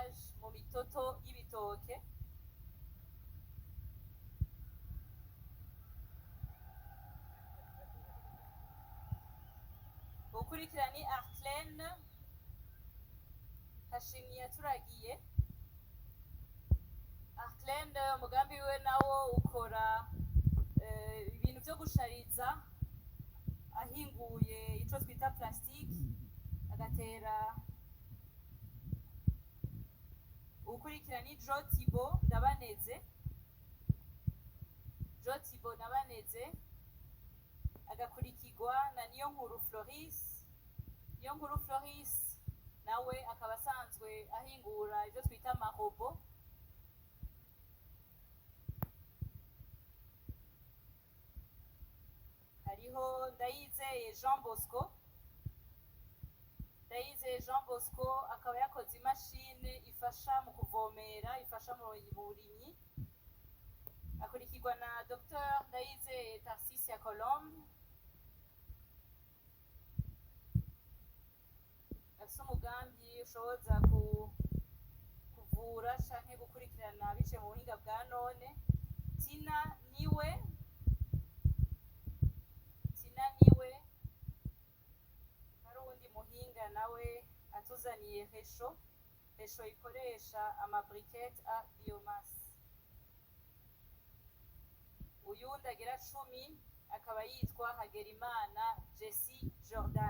recyclage mu mitoto y'ibitoke. Ukurikira ni Arclene Hashimye yaturagiye. Arclene umugambi wiwe nawo ukora ibintu vyo gushariza, ahinguye ico twita plastique agatera. Ukurikira ni Jotibo Ndabaneze. Jotibo Ndabaneze agakurikirwa na Niyonkuru Floris. Niyonkuru Floris nawe akaba asanzwe ahingura ivyo twita amarobo. Hariho Ndayizeye Jean Bosco. Ndayizeye Jean Bosco akaba yakoze imashini ifasha mu kuvomera, ifasha mu burimyi. Akurikirwa na Dr Ndayizeye Tarsisia Colombe, afise umugambi ushoboza kuvura canke gukurikirana biciye mu buhinga bwa none. Tina Niwe, Tina Niwe hari uwundi muhinga nawe atuzaniye réchaud, réchaud ikoresha amabriquettes à biomasse. Uyundi agira 10 akaba yitwa Hagerimana Jesse Jordan.